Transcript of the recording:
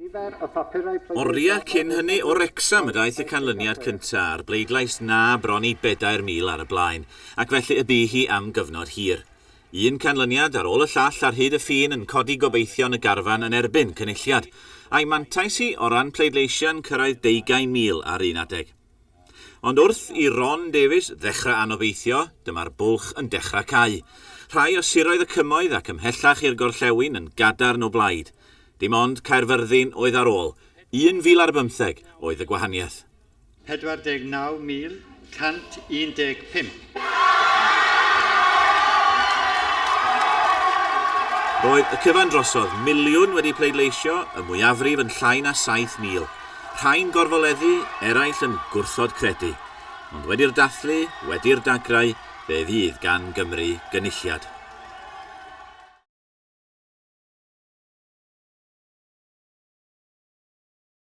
Oriau cyn hynny o Wrecsam y daeth y canlyniad cyntaf a'r bleidlais 'Na' bron i 4,000 ar y blaen, ac felly y bu hi am gyfnod hir. Un canlyniad ar ôl y llall ar hyd y ffin yn codi gobeithion y garfan yn erbyn Cynulliad, a'i mantais hi o ran pleidleisiau'n cyrraedd deugain mil ar un adeg. Ond wrth i Ron Davies ddechrau anobeithio, dyma'r bwlch yn dechrau cau. Rhai o siroedd y Cymoedd ac ymhellach i'r gorllewin yn gadarn o blaid. Dim ond Caerfyrddin oedd ar ôl. Un fil ar bymtheg oedd y gwahaniaeth. 49,115. Roedd y cyfan drosodd miliwn wedi pleidleisio, y mwyafrif yn llai na 7,000. Rhai'n gorfoleddu, eraill yn gwrthod credu. Ond wedi'r dathlu, wedi'r dagrau, fe fydd gan Gymru gynulliad.